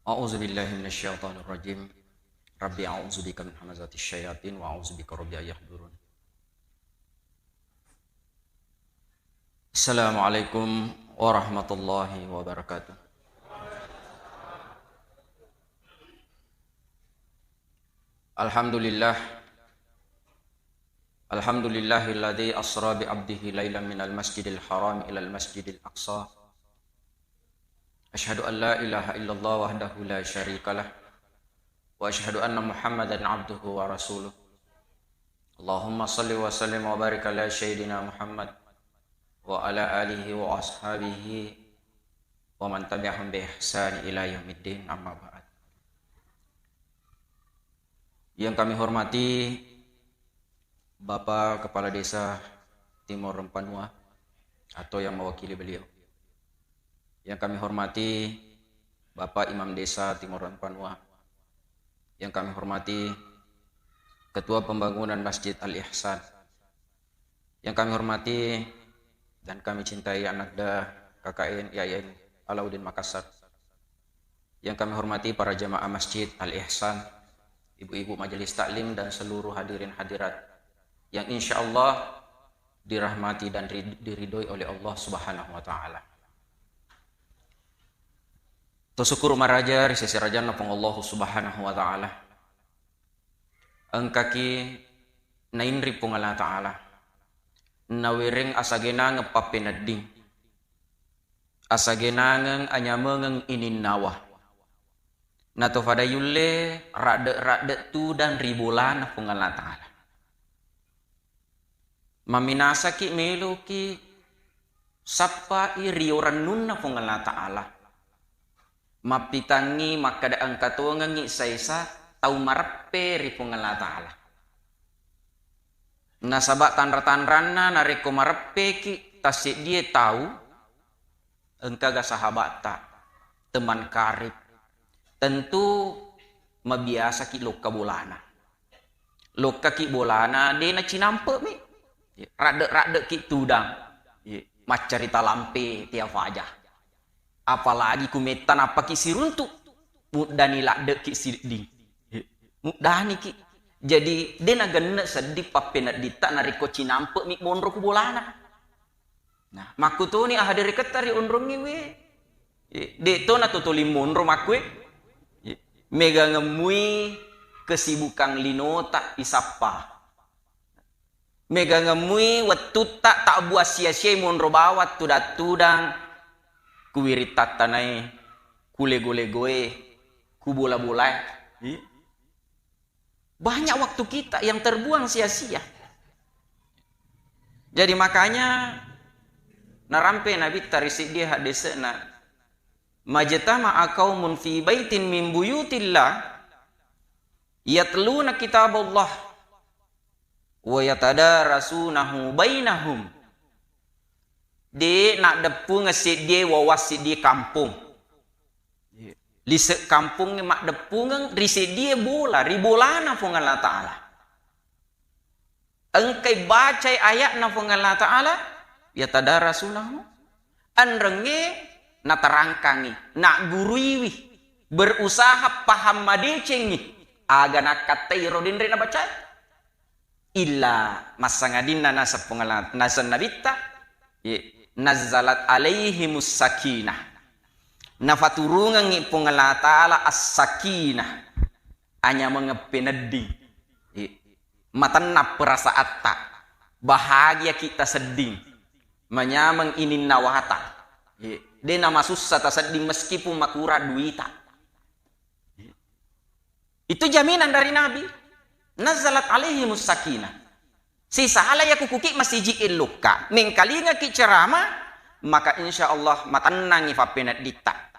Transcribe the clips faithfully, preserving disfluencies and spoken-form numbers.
أعوذ بالله من الشيطان الرجيم. رب أعوذ بك من همزات الشياطين وأعوذ بك رب أن يحضرون. السلام عليكم ورحمة الله وبركاته. الحمد لله. الحمد لله الذي أسرى بعبده ليلا من المسجد الحرام إلى المسجد الأقصى. أشهد أن لا إله إلا الله وحده لا شريك له، وأشهد أن محمدا عبده ورسوله. اللهم صل وسلم وبارك على سيدنا محمد وعلى آله وأصحابه ومن تبعهم بإحسان إلى يوم الدين، أما بعد. Yang kami hormati Bapak Kepala Desa Timor Rempanua atau yang mewakili beliau. Yang kami hormati Bapak Imam Desa Timor Rempanua. Yang kami hormati Ketua Pembangunan Masjid Al-Ihsan. Yang kami hormati dan kami cintai Anakda K K N I A I N Alauddin Makassar. Yang kami hormati para jamaah Masjid Al-Ihsan, ibu-ibu majelis taklim dan seluruh hadirin hadirat yang insya Allah dirahmati dan rid-, diridhoi oleh Allah Subhanahu wa Ta'ala. Tosyukur maraja ri sese rajanna Puang Allah Subhanahu wa Ta'ala. Engkaki nainri Puang Allah Ta'ala. Nawereng asagenangeng pappenedding. Asagenangeng anyamengeng ininnawa. Natofada yulle radde-radde tudang ri bolana Puang Allah Ta'ala. Maminasaki meloki sappai rio rennunna Puang Allah Ta'ala. Mappitangngi makkeda engka tongengngi saisa tau mareppe ri Puang Allah Ta'ala. Nasaba tanra-tanranna narekko mareppeki tasseddie tau, engkaga sahabatta, teman karib, tentu mabiasaki lokka bolana. Lokkaki bolana, de nacinampe'mi. Radde-raddeki tudang. Maccarita lampe tea faja. Apalagi ku metta nappaki siruntu. Muddani laddeki sidding. Muddaniki. Jadi, de nagenne sedding pappenedditta narekko cinampe'mi monro ku bolana. Nah, makkutoni ahadereketta ri onrongnge we. Eh, de to natotoli monro makkue. Eh, megangemmui kesibukang linota isappa. Megangemmui wettutta tabbua sia-siai monro bawang tudang-tudang, kuwiring tattanai, kulego-legoe, kubola-bolae. Eh. Banyak waktu kita yang terbuang sia-sia. Jadi makanya narampe Nabitta ri seddie haddese'na, "Majtama'a qaumun fi baitin min buyutillah yatluna kitaballah wa yatadarasunahu bainahum." De naddeppungeng seddie wawang seddie kampong. Lise' kampongnge maddeppungeng ri seddie bola, ri bolana Puang Allah Ta'ala. Engkai bacai aya'na Puang Allah Ta'ala, yatadarasunahu. Enrengnge naterangkangi, nagguruiwi, berusaha paham madecengngi, aga nakkattai ro denre nabacai. Illa massangadinna naseng Puang Allah, naseng Nabitta, ye, nazzalat alaihimus sakinah. Nafaturungengngi Puang Allah Ta'ala as-sakinah. Anyameng penedding. Ye, matennang perasaatta. Bahagiaki tasedding. Manyameng ininnawata. Ye, de namasussa tasedding meskipun makurang duita. Itu jaminan dari Nabi. Nazzalat alaihimus sakinah. Sisala yaku kuki masiji illukka, mengkalingaki ceramah, maka insya Allah matennangi fappenedditta.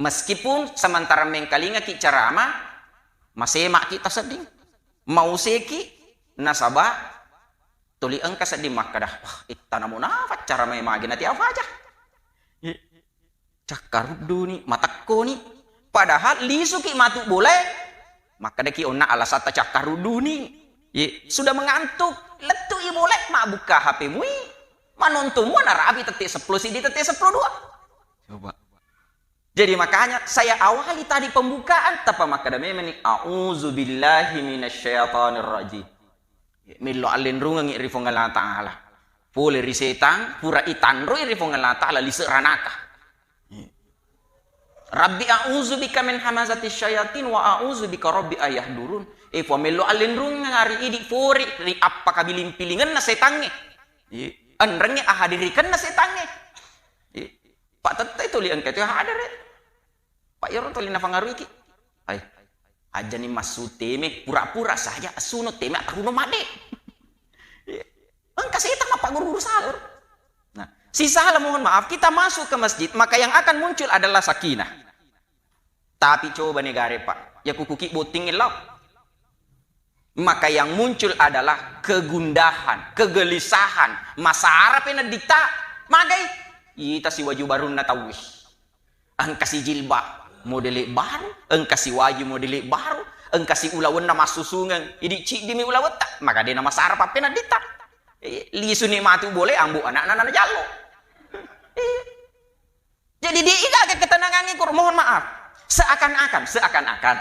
Meskipun sementara mengkalingaki ceramah, masemaki tasedding, mauseki, nasaba tuli engka sedding makkeda, "Wah, ittana munafa ceramah magi na tiafaja." Cakkarudduni, matekkoni. Padahal lisuki matu bolae, makkedaki onna alasatta cakkarudduni. Ye, sudah mengantuk, lettui bolae, mabbukka H P mui, manonton mua narapi tette seppulo siddi, tette seppulo dua. Coba. Jadi makanya saya awali tadi pembukaan, tapa makkeda memang ni, "A'udzubillahi minasyaitonirrajim." Mello allenrungengngi ri Puang Allah Ta'ala. Pole ri setang, pura itanroi ri Puang Allah Ta'ala, lise ranaka. "Rabbi a'udzubika min hamazati syayatin wa a'udzubika rabbi ayahdurun." Eh, Puang, mello allenrungeng ari idi fori ri appakabiling-pilingenna setangnge. Enrengnge ahadirikenna setangnge. Pak, tettai tuli engka tu hadere. Pak, iyaro tuli nafangaruiki. Ai, ajani massu teme, pura-pura saja assuno teme, atauno made. Engka setang mappaguru-guru salur. Nah, sisala, mohon maaf, kita masuk ke masjid, maka yang akan muncul adalah sakinah. Tapi coba negare, Pak, ya kukuki botting lao. Maka yang muncul adalah kegundahan, kegelisahan, masara pena dita. Magai? Ita siwaju barunna tauwi. Engka si jilbab modele baru, engka si waju modele baru, engka si ulawenna massusungeng, idi ciddimi ulawetta, maka dena masara pappena dita. Eh, lisuni matu bole ambu anakna nana jallo. Eh. Jadi di igaga ketenangangnge koro, mohon maaf. Seakan-akan, seakan-akan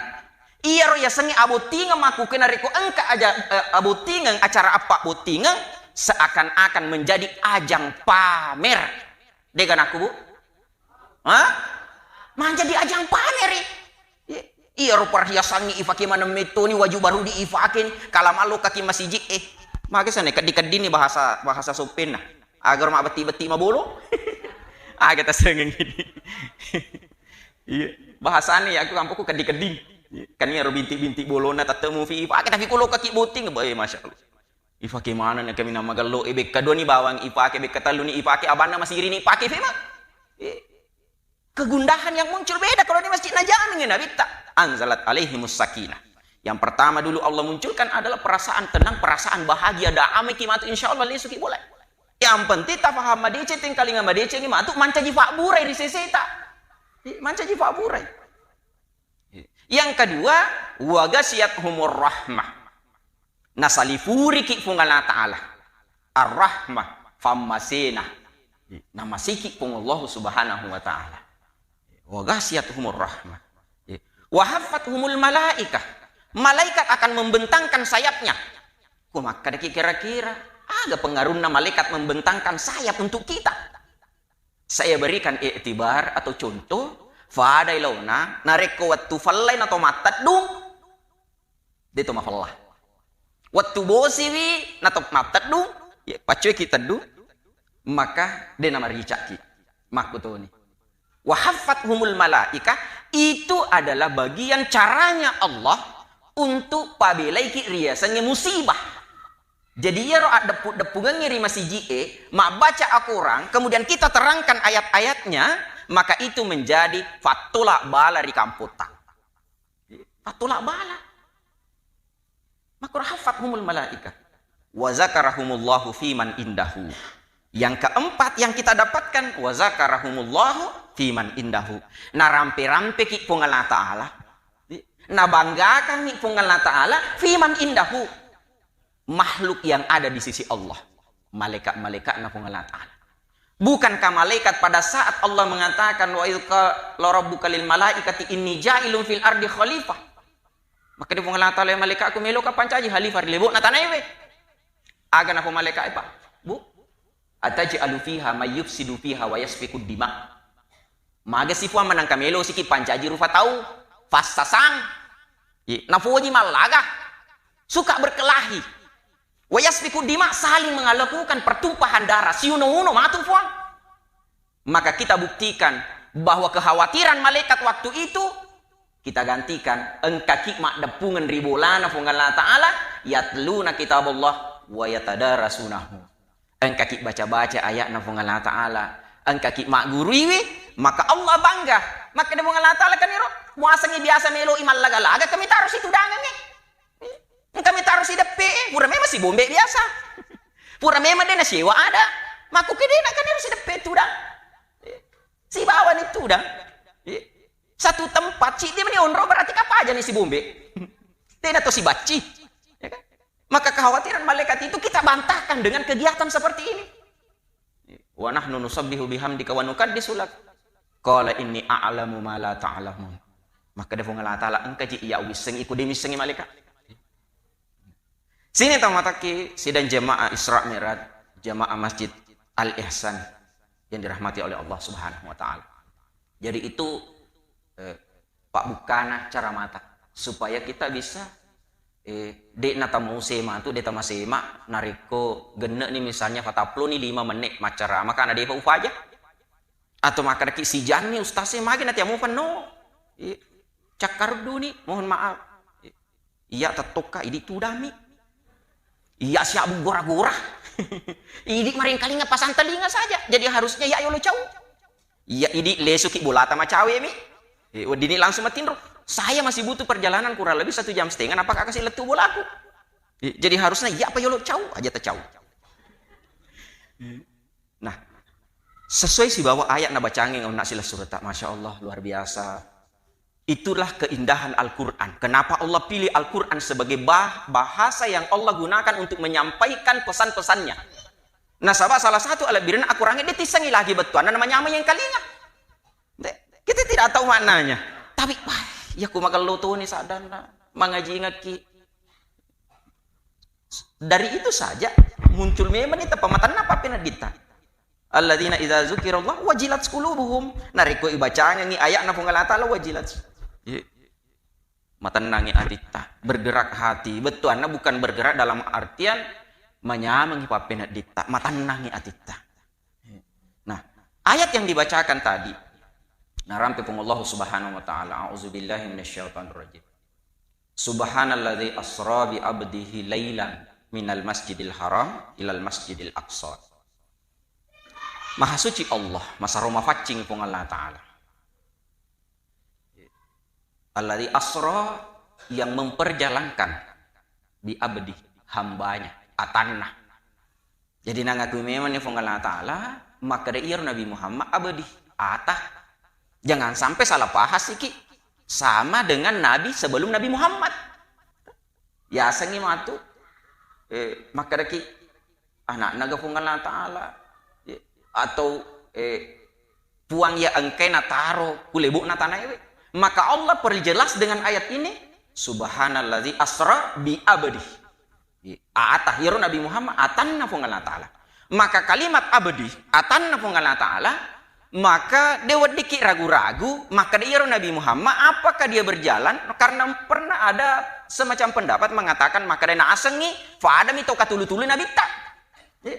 iyaro yasengnge abottingeng makkukena rekko engka aja, eh, abottingeng acara appabbottingeng, seakan-akan menjadi ajang pamer. Dega nakku, Bu? Hah? Manjadi ajang pamer, eh. Iyaro perhiasangnge ifake maneng mettoni, waju baru di ifake, kala mallo kaki masiji, eh. Mage sana keddi-keddini bahasa, bahasa soppenna. Agar mabbetti-betti mabolo. Aga tasengeng ini. Iya. Bahasane ya aku kampokku keddi-kedding. Kan iyaro binti-binti bolona tette mufi ifake, tapi kulo kaki botting, bae, masya Allah. Ifake maneng na kaminang magello, eh, bekka dua ni bawang ipake, bekka tellu ni ipake, abanna masiri ni ipake, fema. Eh, kegundahan yang muncul beda kalau di masjid, najamin Nabitta. Anzalat alaihimus sakinah. Yang pertama dulu Allah munculkan adalah perasaan tenang, perasaan bahagia, damai ki matu, insya Allah lesuki bola. Yang penting tafaham madeceng, tengkalinga madeceng matu, mancaji fabburai ri seseta. Eh, mancaji fabburai. Yang kedua, wa ghasyiyatuhumur rahmah. Nasalifuriki Puang Allah Ta'ala. Ar-rahmah, fammasena. Namasiki Puang Allah Subhanahu wa Ta'ala. Wa ghasyiyatuhumur rahmah. Wa haffathumul malaikah. Malaikat akan membentangkan sayapnya. Ku makkadaki kira-kira, aga pengaruhna malaikat membentangkan sayap untuk kita? Saya berikan iktibar atau contoh, fadai laona, narekko wettu fallai nato matteddung, de to mafella. Wettu bosiwi nato matteddung, ya, paccoiki teddung, maka de namaricakki. Makkutoni. Wa haffathumul malaikah, itu adalah bagian caranya Allah untuk pabelaiki riasengnge musibah. Jadi, iyaro addeppu-deppungengnge ri masiji'e, mabbaca Al-Quran, kemudian kita terangkan ayat-ayatnya, maka itu menjadi fattolak bala ri kampotta. Fattolak bala. Makkuro haffathumul malaikah. Wa zakarahumullahu fiman indahu. Yang keempat yang kita dapatkan, wa zakarahumullahu fiman indahu. Narampe-rampeki Puang Allah Ta'ala. Nabanggakangngi Puang Allah Ta'ala fiman indahu. Makhluk yang ada di sisi Allah. Malaikat-malaikatna Puang Allah Ta'ala. Bukankah malaikat pada saat Allah mengatakan, "Wa idz qala rabbuka lil malaikati inni ja'ilun fil ardi khalifah." Makkeda Puang Allah Ta'ala, "Malaikatku, meloka pancaji khalifah ri lebo'na tanaewe." Aga napau malaika'e, Pak? Bu? "Ataj'alu fiha may yufsidu fiha wa yasfikud dima." Maga si Puang manengka melo siki pancaji rufa tau, fassasang. Ye, nafoji mallaga. Suka berkelahi. Wa yasfikud dima, saling melakukan pertumpahan darah, siuno-uno matu Puang. Maka kita buktikan bahwa kekhawatiran malaikat waktu itu kita gantikan, engkaki maddeppungeng ri bolana Puang Allah Ta'ala, yatluna kitaballah wa yatadarasunahu. Engkaki baca-baca ayatna Puang Allah Ta'ala, engkaki magguruiwi, maka Allah bangga. Makkeda Puang Allah Ta'ala kan iro, muasengngi biasa meloi mallaga-laga, kami taruh situ dangengnge. Engka mi taruh si deppe, eh, pura memang si bombe biasa. Pura memang de nasewa ada. Makku ke de nak kan si deppe tudang. Eh, si bawa ni tudang. Eh, satu tempat, si dia ni onro berarti kapa aja ni si bombe. Tena to si bacci. Ya kan? Maka kekhawatiran malaikat itu kita bantahkan dengan kegiatan seperti ini. Wa nahnu nusabbihu bihamdika wa nuqaddisu lak. Qala inni a'lamu ma la ta'lamun. Makkeda Puang Allah Ta'ala, engka ji iya uwissengi, iko de missengi malaika. Sini tamatakki sidang jamaah Isra Mi'raj, jamaah Masjid Al Ihsan yang dirahmati oleh Allah Subhanahu wa Ta'ala. Jadi itu, eh, pabbukkana cara mata supaya kita bisa, eh, de' natamuse matu, de' tamasema narekko genne' ni misalnya fataplo ni lima menit maccara, makana de' pa upaja. Atau makkedaki, "Sijanni ustaz e, magi natiamu penno?" I-, cakkaruddu ni, mohon maaf. I-, iya tettokka, idi tudami. Iya siabu gora-gora. Idi maringkalinga pasang telinga saja. Jadi harusnya iya yolo cau. Iya idi lesuki bolata macawe mi. Eh, weddini langsung matinro. Saya masih butuh perjalanan kurang lebih satu jam setengah. Apakah kasih letu bolaku? Eh, jadi harusnya iya apa yolo cau aja tacau. Nah, sesuai sibawa ayat nabacangi onna silessureta. Masya Allah, luar biasa. Itulah keindahan Al-Quran. Kenapa Allah pilih Al-Quran sebagai bah-, bahasa yang Allah gunakan untuk menyampaikan pesan-pesannya? Nasaba salah satu alebbirina Al-Quran de tissengi lagi bettuanna namanyameng yang kalinga. De, kita tidak tahu maknanya. Tapi, wah, ya ku magello toni saddanna, mangajingekki. Dari itu saja muncul memang ni tepamatanna pappeneddita. Alladzina idza dzukirallah wajilat qulubuhum. Narekko ibacangengi ayatna Puang Allah Ta'ala, wajilat. Iya. Matennangi atitta, bergerak hati. Bettuanna bukan bergerak dalam artian manyamengi pappeneddita, matennangi atitta. Nah, ayat yang dibacakan tadi, narampe Puang Allah Subhanahu wa Ta'ala, a'udzubillahi minasyaitonirrajim. Subhanalladzi asra bi abdihi lailan minal masjidil haram ilal masjidil aqsa. Maha suci Allah, masaro mafaccing Puang Allah Ta'ala. Alladzi asra, yang memperjalankan, bi abdi, hambanya, atanna. Jadi nangakui memang ni Puang Allah Ta'ala, makkeda iyaro Nabi Muhammad abdi, ata. Jangan sampai salah paham siki. Sama dengan nabi sebelum Nabi Muhammad. Yasengngi matu, eh, makkedaki, anakna ga Puang Allah Ta'ala, ya, atau, eh, Puang ya engkai nataro ku lebo'na tanaewe. Maka Allah perjelas dengan ayat ini, "Subhanalladzi asra bi abdi." Ya, atah, iyaro Nabi Muhammad atanna Puang Allah Ta'ala. Maka kalimat abdi, atanna Puang Allah Ta'ala, maka de weddikki ragu-ragu, makkeda iyaro Nabi Muhammad, apakah dia berjalan? Karena pernah ada semacam pendapat mengatakan, makkeda nasengngi, fadami to katulu-tulu nabitta. Ya.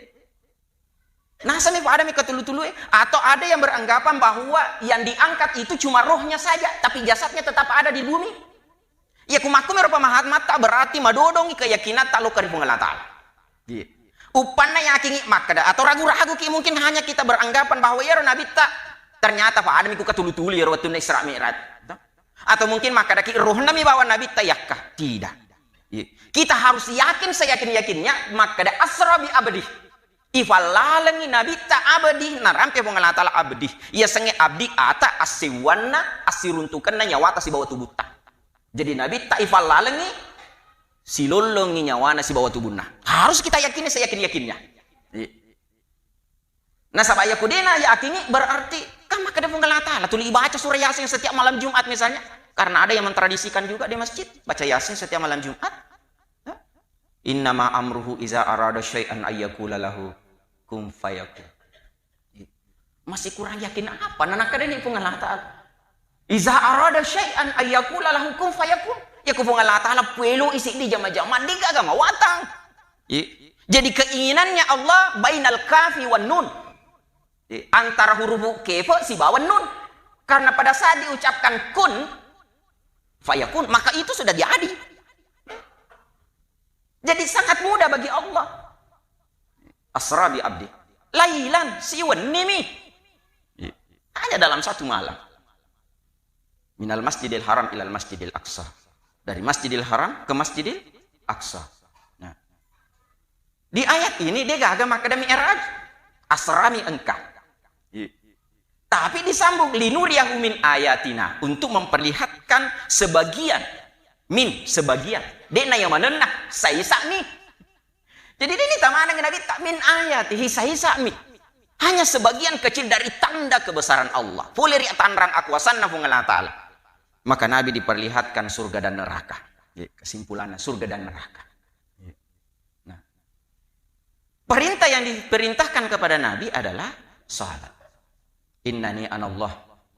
Nasengngi fadami katulu-tulu, eh. Atau ada yang beranggapan bahwa yang diangkat itu cuma rohnya saja, tapi jasadnya tetap ada di bumi. Iya, ku makkumiro pemahaman matta berarti madodongi keyakinan ta lokka ri Puang Allah Ta'ala. Iya. Uppanna yakingi makkeda, atau ragu-ragu ki, mungkin hanya kita beranggapan bahwa iyaro nabitta ternyata fadami ku katulu-tulu iyaro wettunna Isra Mi'raj. Atau mungkin makkedaki rohna mi bawa nabitta yakka. Tidak. Iya. Kita harus yakin seyakin-yakinnya makkeda asra bi abdi. Ifallalengngi nabitta abdi, narampe Puang Allah Ta'ala abdi. Iyasengnge abdi ata assewwanna, assiruntukenna nyawata sibawa tubutta. Jadi nabitta ifallalengngi, silollongngi nyawana sibawa tubunna. Harus kita yakini seyakin-yakinnya. Iya. Nasaba iya ku dena yakingi berarti kan makkeda Puang Allah Ta'ala tuli ibaca surah Yasin setiap malam Jumat misalnya. Karena ada yang mentradisikan juga di masjid baca Yasin setiap malam Jumat. Ya. Innama amruhu iza arada syai'an ayyakula lahu kun fayakun. Masih kurang yakin apa? Nah, nakkeda ni Puang Allah Ta'ala. Iza arada syai'an ayyakula lahu kun fayakun. Ya ku Puang Allah Ta'ala puelo isi di jama-jama, de gaga mawatang. Iya. Jadi keinginannya Allah bainal kafi wan nun. Iya. Antara huruf kefe sibawa nun. Karena pada saat diucapkan kun fayakun, maka itu sudah jadi. Jadi sangat mudah bagi Allah. Asra bi abdi. Lailan, siwenni mi. Iya. Hanya dalam satu malam. Minal masjidil haram ilal masjidil aqsa. Dari masjidil haram ke masjidil aqsa. Nah. Di ayat ini de gaga makkeda mi'raj. Asra mi engka. Iya. Tapi disambung linuriyahu min ayatina untuk memperlihatkan sebagian min sebagian. De na yang manenna saisa mi. Jadi de ni tamaneng nabitta min ayatihi saisa mi. Hanya sebagian kecil dari tanda kebesaran Allah. Pole ri tanrang akuasanna Puang Allah Ta'ala. Maka Nabi diperlihatkan surga dan neraka. Kesimpulannya, surga dan neraka. Nah, perintah yang diperintahkan kepada Nabi adalah salat. "Innani anallah,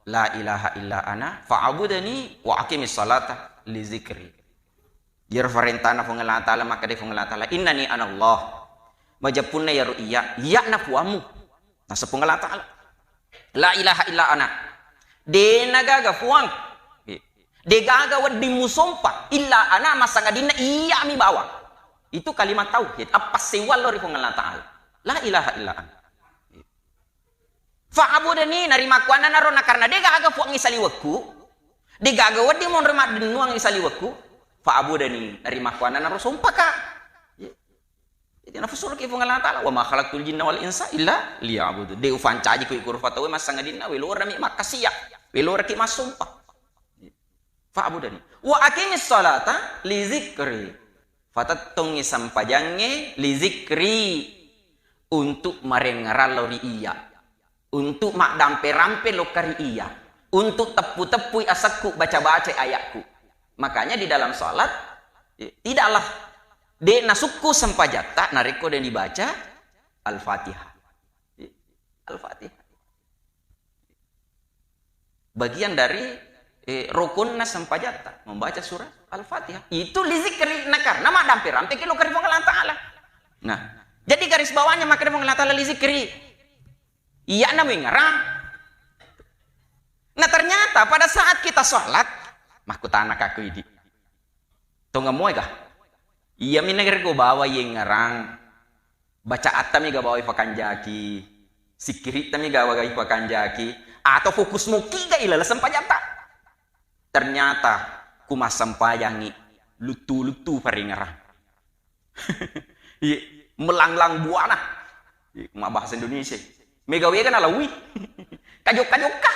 la ilaha illa ana, fa'budni wa aqimis salata li zikri." Iyaro farentana Puang Allah Ta'ala, makkeda Puang Allah Ta'ala, "Innani anallah." Majeppunna iyaro iya, iya'na puammu. Naseng Puang Allah Ta'ala, "La ilaha illa ana." Dena gaga puang. Degaga wedding musompa illa ana, massangadinna iyami bawang. Itu kalimat tauhid, appassewang lao ri Puang Allah Ta'ala. La ilaha illa ana. Fa'budni, narimakkuannanaro, nakarna degaga puang isaliwekku, degaga wedding monro maddennuang isaliwekku, fa'budni, narimakkuannanaro sompaka. Jadi nafassuraki Puang Allah Ta'ala, "Wa ma khalaqtul jinna wal insa illa liya'budun." De ufancaji ku iku rupa tauwe massangadinna welorami makkasiya, weloraki massompa. Fa'budni. "Wa aqimis salata li zikri." Fatettongi sempajangnge li zikri, untuk marengngerang lao ri iyya, untuk maddampe-rampe lokka ri iyya, untuk teppu-teppui asekku, baca-bacai ayakku. Makanya di dalam salat, tidaklah, de nasukku sempajatta narekko de dibaca Al-Fatihah. Al-Fatihah. Bagian dari, eh, rukunna sempajatta, membaca surah Al-Fatihah. Itu li zikri, nakarna maddampe-rampeki lokka ri Puang Allah Ta'ala. Nah, jadi garis bawahnya makkeda Puang Allah Ta'ala li zikri. Iya'na mengerang. Nah, ternyata pada saat kita salat, makkutanaka aku idi. Tongemmoe ga? Iyami narekko bawa yengerang, bacaatta mega bawa ipakanjaki, sikkiritta mega bawa ipakanjaki, atau fokus moki ga ilaleng sempajatta? Ternyata ku massempajangi luttu-luttu parengerang. Iya, melanglang buana. Iya, ma bahasa Indonesia. Mega wega nalaui. Kajokka-jokka.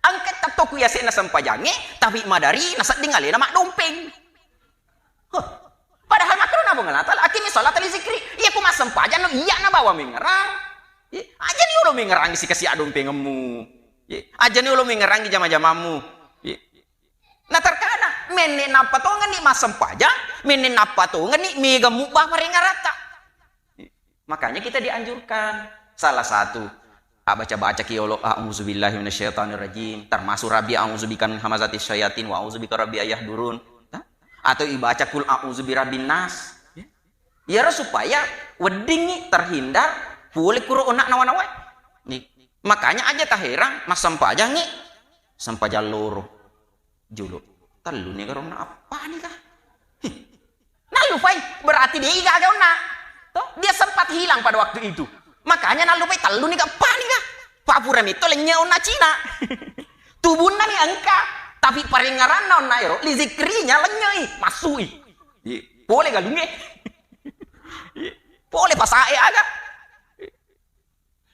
Angke tetto ku yasenna sempajangnge, tapi madari nasedding alena maddompeng. Huh. Padahal makkedona Puang Allah Ta'ala, "Aqimi sholata li zikri." Iya ku massempajang no, iya'na bawa mengerang. Iya, ajani yolo mengerangi sikasi addompengemmu. Iya, ajani yolo mengerangi jama-jamammu. Iya. Nah, terkadang menne nappa tongenni massempajang, menne nappa tongenni mega mubba parengeratta. Makanya kita dianjurkan, salah satu, ah, baca-baca ki yolo, "A'udzubillahi minasyaitonirrajim," termasuk Rabbi a'udzubika min hamazatis syayatin wa a'udzubika rabbi ayahdurun. Atau ibaca kul a'udzu birabbin nas. Iyaro supaya weddingngi terhindar pole kuro onna nawa-nawa. Ni-, makanya aja taherang massempajangngi sempajang loro. Jolo. Telluni garonna appani kah? Hih. Nallupai, berarti de gaga onna. Toh, dia sempat hilang pada waktu itu. Makanya nallupai telluni ga appani kah? Papura metto lennye onna Cina. Tubunna ni engka, tapi parengeranna onna ero, li zikrinya lennyei, massui. Ye, pole galungnge. Ye, pole pasae aga.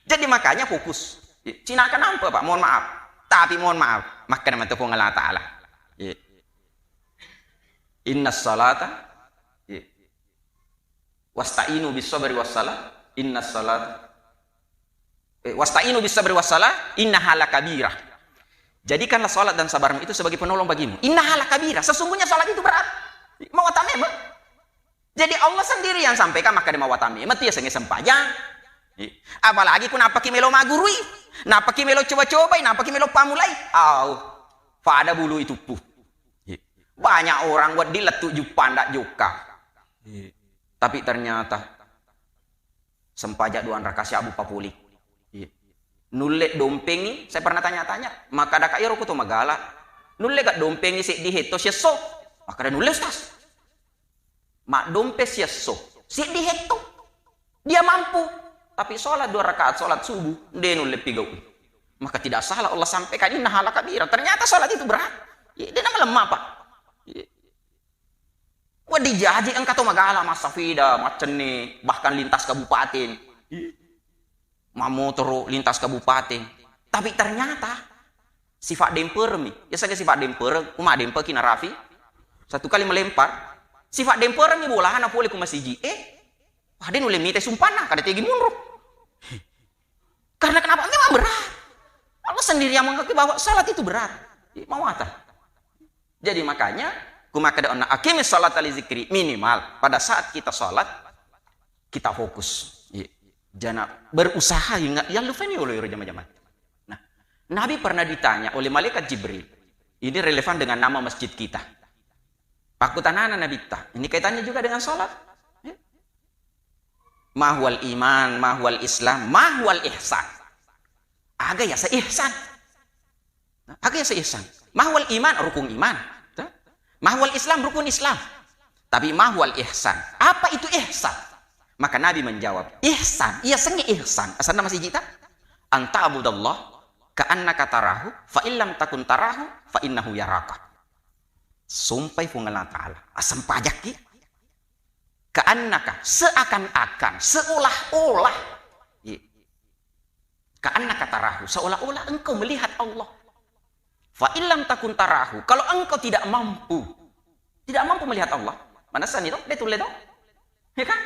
Jadi makanya fokus. Cinaka nampa, Pak, mohon maaf. Tapi mohon maaf, makkeda matu Puang Allah Ta'ala. Inna salata, wasta'inu bis sabri was salah, inna salata, eh, wasta'inu bis sabri was salah, inna halakabirah. Jadikanlah salat dan sabarmu itu sebagai penolong bagimu. Inna halakabirah, sesungguhnya salat itu berat. Mau tameme. Jadi Allah sendiri yang sampaikan, maka dia mawatami. Mati ya senge sempajang. Apalagi ku napaki melo magurui, napaki melo coba-cobai, napaki melo pamulai. Au, pada bulu itu pu. Banyak orang wedding lettu juppanda jokka. Tapi ternyata sempajang dua rakaat siabu papuli. Nulle dompengi, saya pernah tanya-tanya, maka ada kak yoro kuto magala. Nulle gak dompengi seddi hetto siesso? Maka ada nulle, Ustaz. Maddompe siesso, seddi hetto. Dia mampu. Tapi sholat dua rakaat sholat subuh, de nulle pigau. Maka tidak salah Allah sampaikan, inna halakabira. Ternyata sholat itu berat. Ya, dia nama lemah, Pak. Ya. Wah, dijaji engka to magala, massafida, maccenni, bahkan lintas kabupaten. Ya. Mammotoro lintas kabupaten. Tapi ternyata sifat dempermi. Ya saja sifat dempereng, kuma demperki narafi. Satu kali melempar, sifat dempermi bolana pole ku masiji. Eh, wah, de nulle mita sumpanna, kada tegi munro. Karena kenapa? Memang berat. Allah sendiri yang mengakui bahwa salat itu berat. Mawata. Jadi makanya, ku makkeda onna, "Aqimis salata li zikri", minimal pada saat kita salat, kita fokus. Iya. Jana berusaha ingat, ya, lufeni olo ero jama-jama. Nah, Nabi pernah ditanya oleh malaikat Jibril. Ini relevan dengan nama masjid kita. Pakkutanana Nabitta, ini kaitannya juga dengan salat. Ya. "Ma huwal iman, ma huwal Islam, ma huwal ihsan?" Aga yaseng ihsan? Nah, aga yaseng ihsan? Ma huwal iman, rukun iman. Tuh. Ma huwal Islam, rukun Islam. Tapi ma huwal ihsan? Apa itu ihsan? Maka Nabi menjawab, "Ihsan, iya sengi ihsan. Asanna masih jita? Anta'budallah ka'annaka tarahu, fa illam takun tarahu, fa innahu yaraka." Sumpai Puang Allah Ta'ala, assempajakki, ka'annaka, seakan-akan, seolah-olah. Iya. Ka'annaka tarahu, seolah-olah engkau melihat Allah. Fa illam takun tarahu, kalau engkau tidak mampu, tidak mampu melihat Allah, manessani to, de tulle to? Ya kan?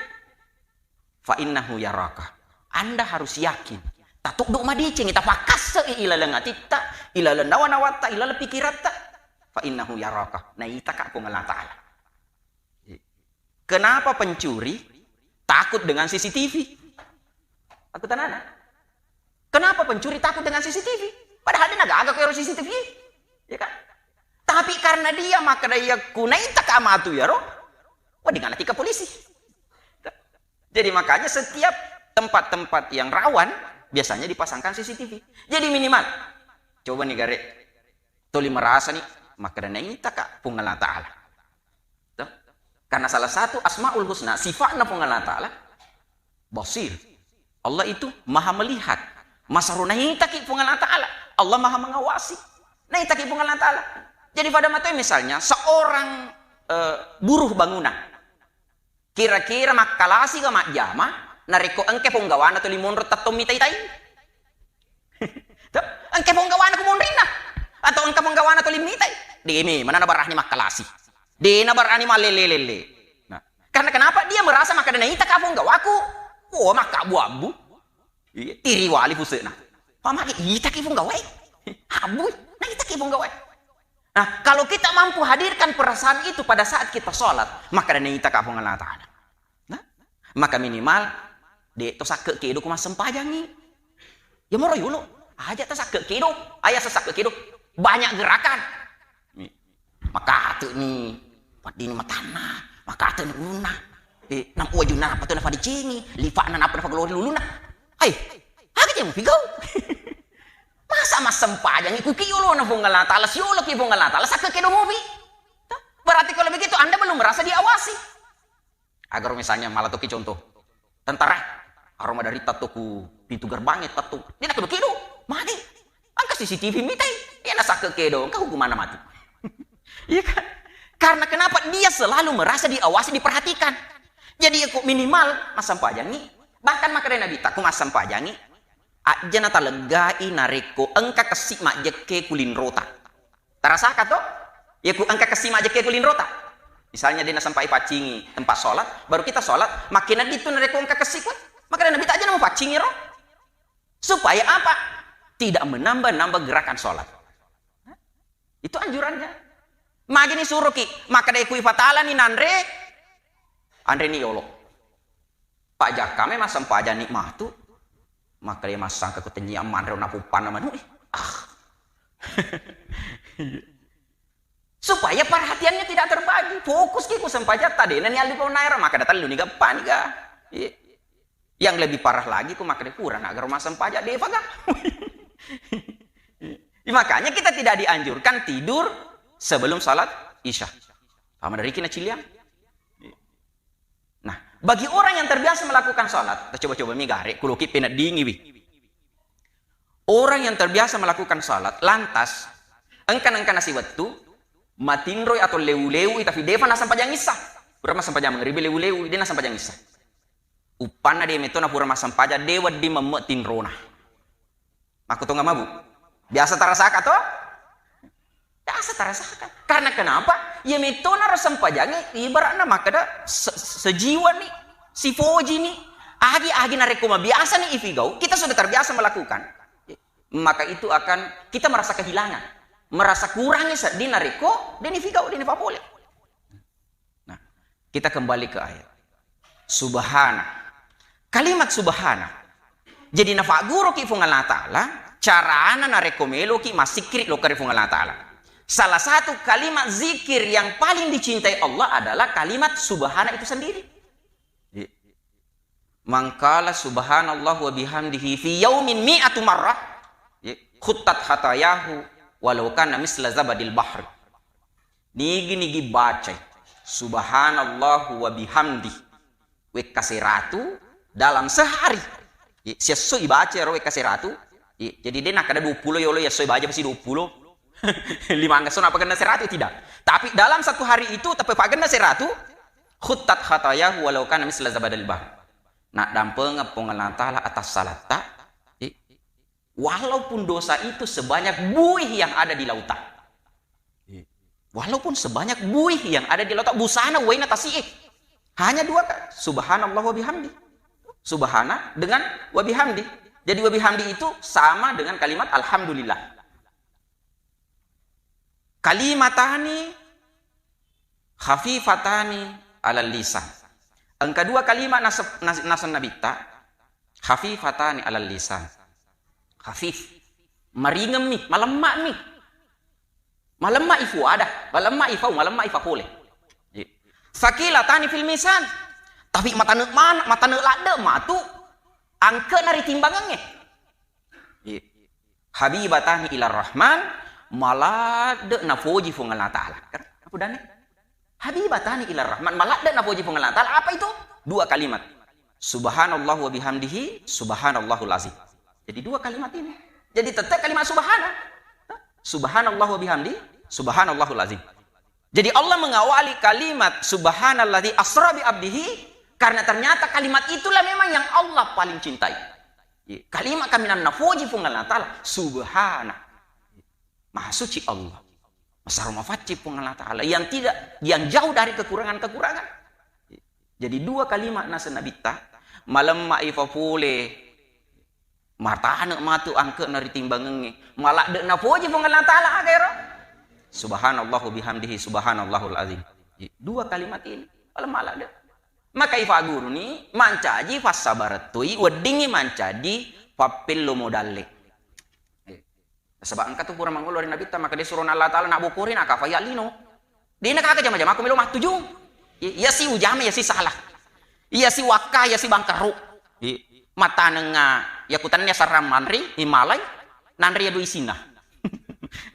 Fa innahu yaraka. Anda harus yakin. Tatuddu madecengi, tapakkassei ilaleng atitta, ilaleng nawa-nawatta, ilaleng pikiratta. Fa innahu yaraka. Naitaka Puang Allah Ta'ala. Kenapa pencuri takut dengan C C T V? Aku tanana. Kenapa pencuri takut dengan C C T V? Padahal de nagaga ko ero C C T V. Ya kan? Tapi karena dia makkeda, "Iya, ku naitaka matu yaro," wedding natiga polisi. Jadi makanya setiap tempat-tempat yang rawan biasanya dipasangkan C C T V. Jadi minimal, coba nih gare, tuli merasa nih, makkeda naitaka Puang Allah Ta'ala. Tuh. Karena salah satu Asmaul Husna, sifatna Puang Allah Ta'ala, Basir. Allah itu maha melihat. Masaro naitaki Puang Allah Ta'ala. Allah maha mengawasi. Naitaki Puang Allah Ta'ala. Jadi pada mata misalnya seorang, eh, buruh bangunan. Kira-kira makkalasi ga majjama, narekko engke ponggawana tuli monro tetto mitai-tai? Tuh, engke ponggawana ku monrinna. Atau engke ponggawana tuli mitai? De memang nabarani makkalasi. De nabarani mallelle-lelle. Nah, karena kenapa? Dia merasa makkeda naitaka ponggawaku. Oh, makkabbu-abbu. Iya, tiriwali puse'na. Pamake itaki ponggawae. Abbui, naitaki ponggawae. Nah, kalau kita mampu hadirkan perasaan itu pada saat kita sholat, maka naitaka Puang Allah Ta'ala. Nah, maka minimal, de to sakke kedo ku massempajangi. Ya moro yolo, aja ta sakke kedo, aya sakke kedo. Banyak gerakan. Makate'ni, weddinni matanna, makate'ni ulunna. Eh, nampu wajunna nappa to nafadecengi, lifa'na nappa nafagalori ulunna. Hai, aga je mupigau? Masa massempajangi kuki yolona Puang Allah Ta'ala, sioloki Puang Allah Ta'ala, sakke kedo mopi? Toh? Berarti kalau begitu Anda belum merasa diawasi. Agaro misalnya mala toki contoh. Tentara, aro madari tatto ku pintu gerbang e tatto. De nakedo-kedo, magi. Engka C C T V mitai. Iya nasakke kedo, engka hukumanna mati. Iya kan? Karena kenapa? Dia selalu merasa diawasi, diperhatikan. Jadi ya kok minimal massempajangi. Bahkan makkeda Nabitta, ku massempajangi, ajja nataleggai narekko engka kessi majjekke ku linrota. Tarasaka to? Iya ku engka kessi majjekke ku linrota. Misalnya de nasempai paccingi tempat sholat, baru kita sholat, makin dittu narekko engka kessi kue. Makkeda Nabitta, ajja namupaccingi ro. Supaya apa? Tidak menambah-nambah gerakan sholat. Itu anjurannya. Magi ni suruki, makkeda kui fatalani nanre, anreni yolo. Pak Jakka me massempajanni matu, makkeda massangka ku tennia manre napuppanna manu e. Ah. Supaya perhatiannya tidak terbagi, fokus ki ku sempajatta, de nani alli pau naero, makkeda tellu ni gappani ga. Iya. Yang lebih parah lagi, ku makkeda kurang agaro massempajang, de faga. Makanya kita tidak dianjurkan tidur sebelum salat Isya. Paham dari kina ciliang? Nah, bagi orang yang terbiasa melakukan salat, coba-coba mi gare, kuloki peneddingiwi. Orang yang terbiasa melakukan salat, lantas engka-engka nasiwettu, matinroi atau lewu-lewu, tapi defa nassempajang Isya. Pura massempajang mangribi lewu-lewu, de nassempajang Isya. Uppanna de metto napura massempajang, de wedding memme tinrona. Makkutonga mabu. Biasa tarasaka to? Biasa tarasaka. Karena kenapa? Iya metto naro sempajangi, ibaratna makkeda se-, sejiwa ni, sifoji ni. Agi-agi narekko mabiasani ifigau, kita sudah terbiasa melakukan, maka itu akan kita merasa kehilangan, merasa kurangi seddi narekko deni figau, deni fapole. Nah, kita kembali ke ayat. Subhana. Kalimat subhana. Jadi nafagguruki Puang Allah Ta'ala, carana narekko meloki massikkiri lokka ri Puang Allah Ta'ala. Salah satu kalimat zikir yang paling dicintai Allah adalah kalimat subhana itu sendiri. Iya. "Man qala subhanallah wa bihamdihi fi yaumin mi'atu marrah, ya, khuttat khatayahu walau kana misla zabadil bahri." Nigi-nigi bacai subhanallah wa bihamdi wekka seratu dalam sehari. Ya, siesso ibaca ro wekka seratu. Ya, jadi de nakkeda dua puluh yolo, ya esso ibaca pasti dua puluh. Lima angka so napagenna seratu, tidak. Tapi dalam satu hari itu tapi pagenna seratu, khuttat khatayahu walau kana misla zabadil bahr. Naddampengeng Puang Allah Ta'ala atas salatta, i-, walaupun dosa itu sebanyak buih yang ada di lautan. I-, walaupun sebanyak buih yang ada di lautan, busana waina tasi'e. Hanya dua, Kak. Subhanallah wa bihamdi. Subhana dengan wa bihamdi. Jadi wa bihamdi itu sama dengan kalimat alhamdulillah. Kalimatani khafifatani alal lisan. Engka dua kalimat nasab-, nas-, naseng Nabitta, khafifatani alal lisan. Khafif. Maringemmi, malemma'mi. Malemma'i fuada, malemma'i fau, malemma'i fapole. Iya. Tsaqilatani fil mizan. Tapi matane man-, matane ladde matu angke'na ri timbangengnge. Iya. Habibatani ilar Rahman, maladde napoji Puang Allah Ta'ala. Kan? Apa dane? Habibatani ilar Rahman, maladde napoji Puang Allah Ta'ala. Apa itu? Dua kalimat. Subhanallah wa bihamdihi, subhanallahul azim. Jadi dua kalimat ini. Jadi tetap kalimat subhana. Subhanallah wa bihamdi, subhanallahul azim. Jadi Allah mengawali kalimat subhanalladzi asra bi abdihi karena ternyata kalimat itulah memang yang Allah paling cintai. Iya, kalimat kaminang napoji Puang Allah Ta'ala, subhana. Maha suci Allah. Masaro mafacci Puang Allah Ta'ala yang tidak, yang jauh dari kekurangan-kekurangan. Jadi dua kalimat naseng Nabitta, malemma'i fapole, matane matu angke'na ri timbangengnge, maladde napoji Puang Allah Ta'ala, aga ero? Subhanallahu bihamdihi, subhanallahul azim. Dua kalimat ini, malemma ladde. Maka ifaguruni mancaji fassabarettui, weddingngi mancaji pappello modalle. Nasaba engka tu pura mangolo ri Nabitta, maka de surona Allah Ta'ala nabbokori nakafai lino. De nakaka jama-jama ko melo mattuju. I-, iya si ujama, iya si salah. Iya si wakka, iya si bangkerru. I-, matanengnga, iya kutannia sarang manri, i malai, nanre iya dua isinna.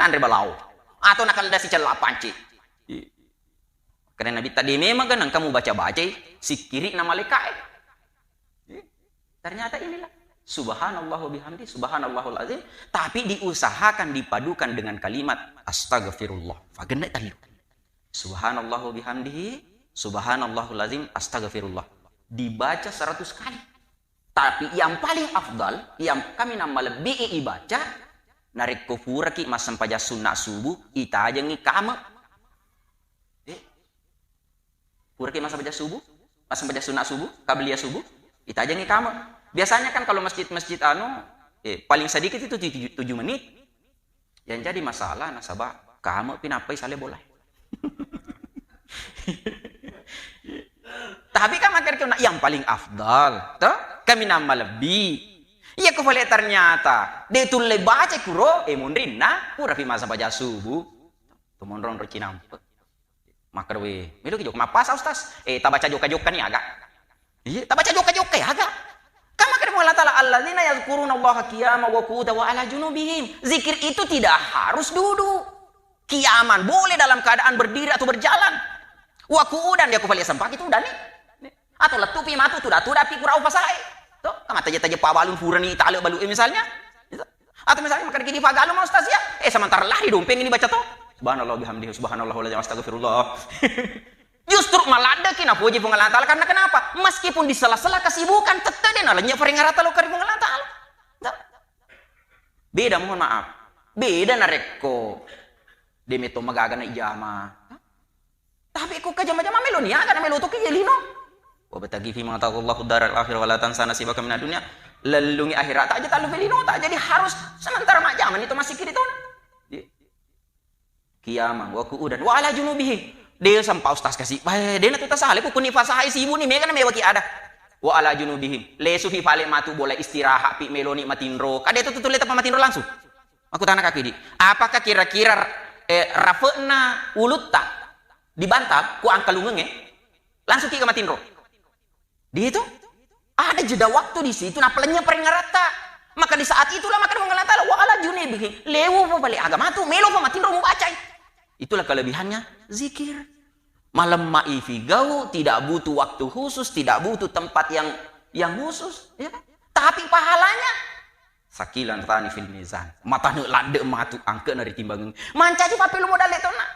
Nanre balao. Atau nakalda si cella panci. I-, Karena Nabitta de memang kan engka mubaca-bacai sikkiri na malaikae. Eh, ternyata inilah. Subhanallah wa bihamdi, subhanallahul azim. Tapi diusahakan dipadukan dengan kalimat astagfirullah. Fagenna tellu. Subhanallah wa bihamdihi, subhanallahul azim, astagfirullah. Dibaca seratus kali. Tapi yang paling afdal, yang kaminang malebbi'i ibaca, narekko puraki massempajang sunna subuh, itajengngi kame. Eh, puraki massempajang subuh, massempajang sunna subuh, qabliyah subuh, itajengngi kame. Biasanya kan kalau masjid-masjid anu, eh, paling sedikit itu tujuh, tujuh menit. Yang jadi masalah nasaba kame pi nappai sale bola. Tapi kan makkeda yang paling afdal, toh? Kaminang malebbi. Iya ko fale ternyata de tulle baca kuro, eh, munrinna, pura pi massempajang subuh. Tumonrong ro cinampe. Makkeda, "Weh, meloki jokka mappasa, Ustaz?" Eh, tabaca jokka-jokka ni aga. Iya, tabaca jokka-jokka ya aga. Kan makkeda Allah Ta'ala, "Alladzina yadzkurunallaha qiyaman wa qu'udan wa ala junubihim." Zikir itu tidak harus duduk. Qiyaman, boleh dalam keadaan berdiri atau berjalan. Wa qu'udan, dia ku paling sempak itu udah nih. Atau lettupi matu tuda-tuda pi kurau pasae. To, kamata je taje pabalung purani tale balu, eh, misalnya. Gitu. Atau misalnya makan kini pagalu mau Ustaz ya. Eh, sementara lari dompeng ini baca to. Subhanallah bihamdihi, subhanallahul azim, astagfirullah. Justru maladde ki napoji Puang Allah Ta'ala. Karena kenapa? Meskipun di sela-sela kesibukan, tette de nalanya paringarata lo kari Puang Allah Ta'ala. Beda, mohon maaf. Beda narekko de meto magaga na ijama. Tapi ko kajama-jama melo niaga na melo toki je lino. Wabtaghi fima ataka Allahu daral akhirah wa la tansa nasibaka minad dunya. Lellungi akhirat aja tallu felino ta. Jadi harus sementara majjama ni to masih kiri to. Qiyamah wa qu'udan wa ala junubihim. De sempa ustaz kasi. Bah, de na tu tasale ku kuni fasahai sibu ni mega na mewaki ada. Wa ala junubihim. Lesu fi pale matu bola istirahat pi meloni matinro. Kade tu tu tule tapa matinro langsung. Aku tana kaki di. Apakah kira-kira eh, rafe'na ulutta di bantal ku angkalungenge? Langsung ki ke matinro. Di itu ada jeda waktu di situ, napalanya peringaratta. Maka di saat itulah maka Allah Taala wa ala junubihim. Lewu pa balik agama tu, melo pa matinro mubacai. Itulah kelebihannya zikir. Malemma ifigau tidak butuh waktu khusus, tidak butuh tempat yang yang khusus, ya kan? Tapi pahalanya sakilan tani fil mizan. Matane ladde matu angke na ritimbangeng. Mancaji papelu modal tona.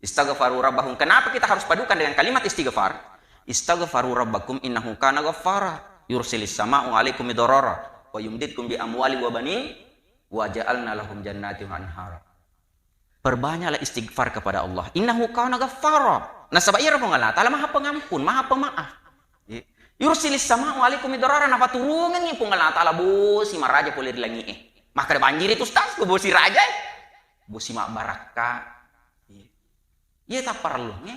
Istaghfaru rabbahum. Kenapa kita harus padukan dengan kalimat istighfar? Istaghfaru rabbakum innahu kana ghaffara. Yursilis sama'u alaikum midrara wa yumdidkum bi amwali wa banin wa ja'alna lahum jannati wa anhara. Perbanyaklah istighfar kepada Allah. Innahu kana ghaffara. Nasaba iyaro Puang Allah Taala Maha Pengampun, Maha Pemaaf. Yursilis sama'u alaikum midrara, napaturungengngi Puang Allah Taala bosi maraja pole ri langi'e. Makkeda banjiri tu ustaz, ko bosi raja e. Bosi mabbarakka. Iya tapparellungnge.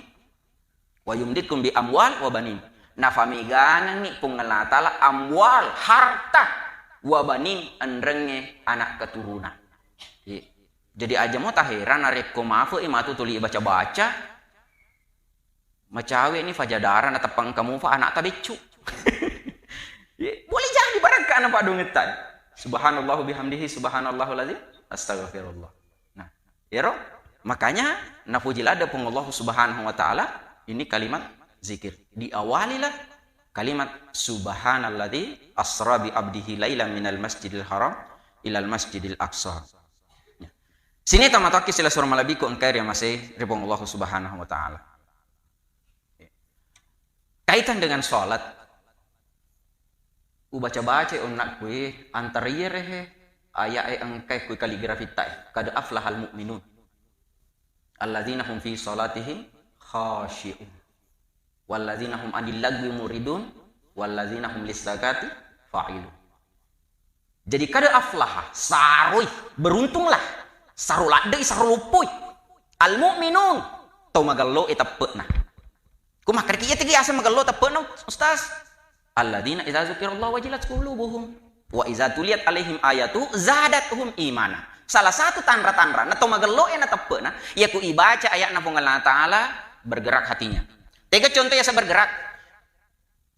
Wa yumdidkum bi amwal wa banin. Nafamegangengngi Puang Allah Taala amwal, harta, wa banin, enrengnge anak keturunan. Iya. Jadi aja mo taheran narekko mafe'i matu tuli baca-baca, macawe ni fajadara nateppa engka mufa anakta beccu. Iya, boleh jadi barakka na padungetta. Subhanallahu bihamdihi, subhanallahul azim, astagfirullah. Nah, ero makanya napuji ladde Puang Allah Subhanahu wa taala ini kalimat zikir. Diawalilah kalimat subhanalladzi asra bi abdihi lailan minal masjidil haram ilal masjidil aqsa. Ya. Sini tamatokki sila sura malebbiku engkai ri amasei ri Puang Allah Subhanahu wa taala. Kaitan dengan salat, ubaca-baca onnakku e, antara iyere he ayat e engkai kui kaligrafitta e, kad aflahal mu'minun. Alladzina hum fi salatihim khashi'un. Walladzina hum anil lagwi muridun. Walladzina hum lissakati fa'ilun. Jadi kada aflaha, saroi, beruntunglah. Saro laddei, saro loppoi. Al mu'minun, tau magello e teppe'na. Ku makkedaki iya tegi asa magello teppe'na, Ustaz. Alladzina idza dzukirallahu wajilat qulubuhum wa idza tuliyat alaihim ayatu zadatuhum imana. Salah satu tanra-tanra na tau magello e na teppe'na, iya ku ibaca ayatna Puang Allah Taala bergerak hatinya. Tega contoh yasa bergerak.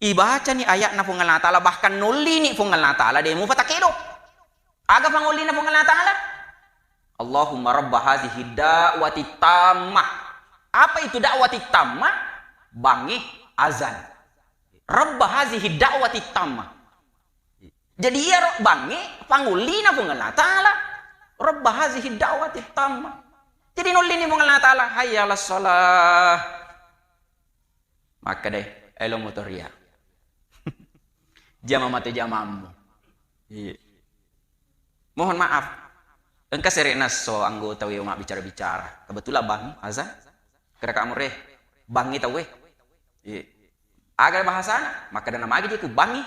Ibacani ayatna Puang Allah Taala, bahkan nollini Puang Allah Taala, de mupa takedo. Aga pangollina Puang Allah Taala? Allahumma rabba hazihi da'wati tammah. Apa itu da'wati tammah? Bangi azan. Rabba hazihi da'wati tammah. Jadi iyaro bangi pangollina Puang Allah Taala. Rabba hazihi da'wati tammah. Jadi nollini Puang Allah Taala, hayya 'alas shalah. Makkedai, elo motoria. Jama mate jamammu. Iya. Mohon maaf. Engka sere'na esso anggota weo mabbicara-bicara. Kebetulan bangi azan. Kira kamu re, bangi tau e. Iya. Aga bahasana? Makkeda na magi je ku bangi.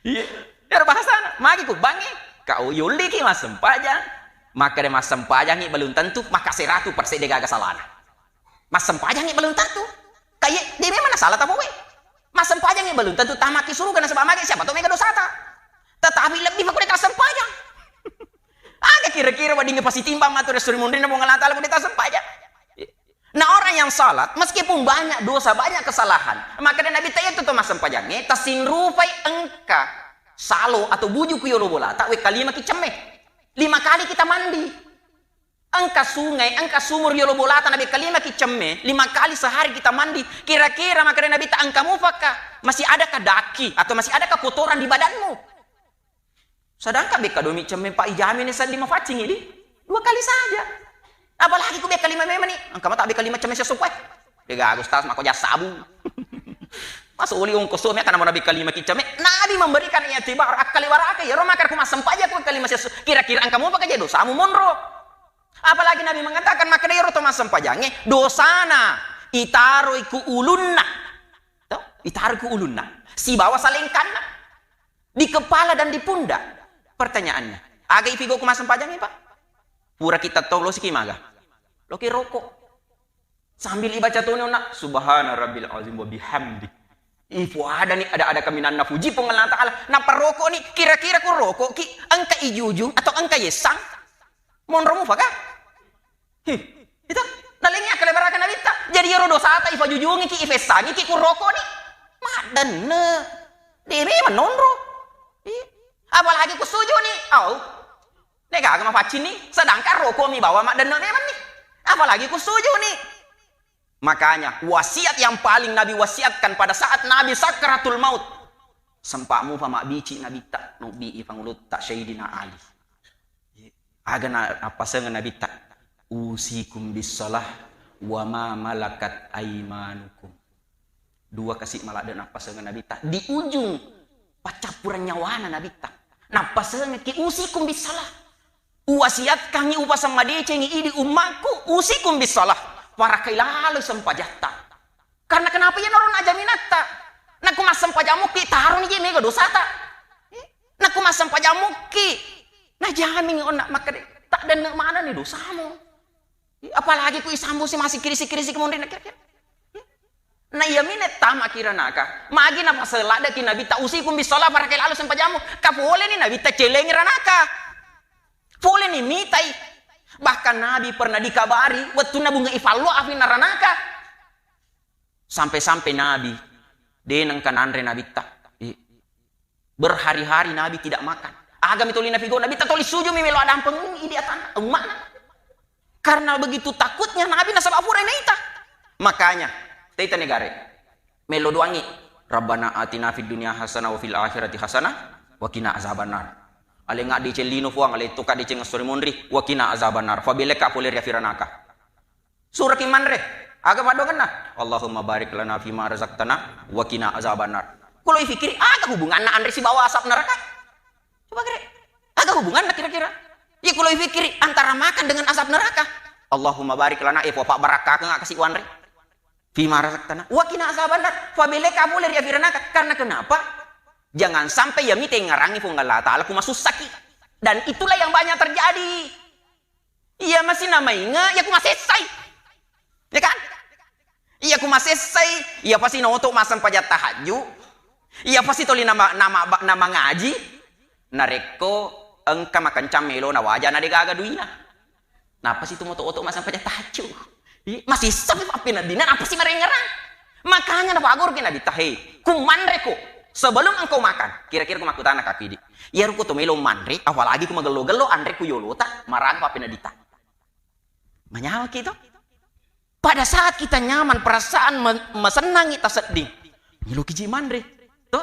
Iya. Ero bahasana, magi ku bangi. Kau yulliki massempajang. Makkeda massempajangi belum tentu, maka seratu persen de gaga salana. Massempajangi belum tentu. Kaye, de memang na salah tapowe. Massempajangi belum tentu tamaki suruga nasaba magi siapa tau mega dosata. Tetapi lebih makkude ka sempajang. Aga kira-kira weddingnge pasitimbang matu ri munrinna Puang Allah Taala ko de tassempajang. Nah, orang yang salat meskipun banyak dosa, banyak kesalahan, maka dari Nabi ta itu to massempajangnge tasinrupai engka salo atau buju ku yolo bolata we kalima ki cemme. Lima kali kita mandi. Engka sungai, engka sumur yolo bolata nabe kalima ki cemme, lima kali sehari kita mandi. Kira-kira maka dari Nabi ta engka mufakka, masih adakah daki atau masih adakah kotoran di badanmu? Sedangkan bekka domi cemme pa ijami ne seddi mafaccing idi. Dua kali saja. Apalagi ku bekka lima memang ni. Engka mata bekka lima cemme sesupai. Dega Agus tas mako jas sabu. Masuk oli ongkos tu meka nabi kalima ki cemme. Nabi memberikan i'tibar, akal iwarake ya ro makar ku massempajang ku kalima sesu. Kira-kira engka mufakka je dosamu monro. Apalagi Nabi mengatakan, maka iyaro to massempajangnge dosana Itaroi ku ulunna. To? Itaroi ku ulunna. Sibawa salengkanna. Di kepala dan di pundak. Pertanyaannya, aga ifigo ku massempajang, Pak? Pura kita tau lo siki maga. Loki rokok. Sambil ibaca toni onna, "Subhana rabbil azim wa bihamdi." Ifuadani ada-ada kaminanna fuji Puang Allah Ta'ala. Nappa rokok ni, kira-kira ku rokok ki, engka ijujung atau engka yessang? Monro mufa ka? Hi, itu nalengi akkale baraka Nabitta. Jadi iyaro dosata ifajujungi ki, ifessangi ki ku rokok ni. Maddenne. De memang nonro. Ih, apalagi ku sujuni. Au. Degaga mafaccing ni, sedangkan rokok mi bawa maddenne memang ni. Apalagi ku sujuni. Makanya, wasiat yang paling Nabi wasiatkan pada saat Nabi sakratul maut, sempa mufa mabbici Nabitta, nubbi i pangulutta Sayyidina Ali. Aga na-, nappasengeng Nabitta, "Usikum bissalah wa ma malakat aimanukum." Dua kasi maladde nappasengeng Nabitta. Di ujung paccappureng nyawana Nabitta. Nappasengeng ki, "Usikum bissalah." Uwasiatkangngi, upasemmadecengi idi ummakku, usikum bissalah, farakai laloi sempajatta. Karena kenapa? Iyanaro na jaminatta. Nakku massempajang mukki, taroni je mega dosata. Eh, nakku massempajang mukki, najamingi onna makkeda, tak denne manani dosamu. Eh, apalagi ku isambu si masih kirisi-kirisi kemudian kira-kira. Eh, na iya mine tama kira naka. Magi na pasel ladde ki Nabitta, usikum bissalah, farakai lalo sempajammu. Kapole ni Nabitta celengi ranaka. Pole ni mitai. Bahkan Nabi pernah dikabari, wettunna bunga ifallo api naranaka. Sampai-sampai Nabi, de nengka nanre Nabitta. I-, berhari-hari Nabi tidak makan. Agami toli nafigo, Nabitta toli sujumi melo adampeng idi atanna, ummana. Karena begitu takutnya Nabi nasaba pura naita. Makanya, taita negare. Melo doangi, "Rabbana atina fid dunya hasanah wa fil akhirati hasanah wa qina azabannar." Alenga deceng lino Puang, ale toka deceng essori monri, wa qina azabannar. Fabeleka pole ri afiranaka. Suraki manre, aga paddoangenna? "Allahumma barik lana fima razaqtana wa qina azabannar." Kulo ifikiri, aga hubunganna anre sibawa asap neraka? Coba kira, aga hubunganna kira-kira? Iya kulo ifikiri antara makan dengan asap neraka. "Allahumma barik lana," eh, Puang, pabbarakkakengnga kasi wanre. "Fima razaqtana wa qina azabannar." Fabeleka pole ri afiranaka. Karena kenapa? Jangan sampai iya mite ngarangi Puang Allah Ta'ala ku masussaki. Dan itulah yang banyak terjadi. Iya masi namainge, iya ku masessai. Ya kan? Iya ku masessai, iya pasti naoto massempajang tahajju. Iya pasti toli nama, nama, nama ngaji. Narekko engka makencang melo na waja na degaga duina. Napasi tu moto-oto massempajang tahajju. Ih, masessa pi pappeneddina, napasi marengerang. Makanya napaguru ki Nabitta, "Hei, ku manre ko sebelum engkau makan." Kira-kira ku makkutana kaki di. Iya ruko to melo manre, apalagi ku magello-gello anre ku yolota, maraga pappeneddita. Manyawaki to? Pada saat kita nyaman, perasaan me-, masennangi, tasedding, meloki ji manre. To?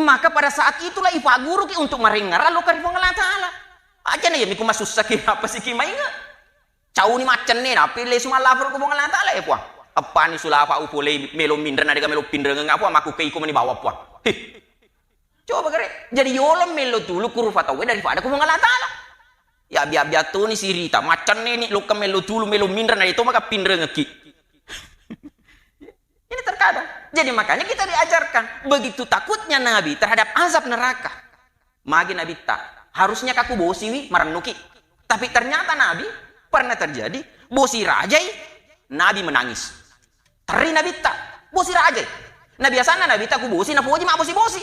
Maka pada saat itulah ipaguruki untuk marengngerang loka ri Puang Allah Ta'ala. Aja na iya miku masussaki, napasi ki mainge. Cauni maccenne, napi lesu mallapor ku Puang Allah Ta'ala, eh, Puang. Eppani sulafa upolei melo minreng, na dega melo pinrengeng, Puang, makku keiko mani bawang, Puang. Hih. Coba kare, jadi yolo mello tulu ku rufa tauwe daripada ku Puang Allah Ta'ala. Ya, bia-bia toni sirita, maccenne ni lokka mello tulu, melo minreng, na itu maka pinrengeki. Ini terkadang. Jadi makanya kita diajarkan, begitu takutnya Nabi terhadap azab neraka. Magi Nabitta, harusnya kaku bosiwi marennuki. Tapi ternyata Nabi pernah terjadi, bosi rajai, Nabi menangis. Terri Nabitta, bosi rajai. Nah, biasanya Nabitta ku bosi, napoji mabbosi-bosi.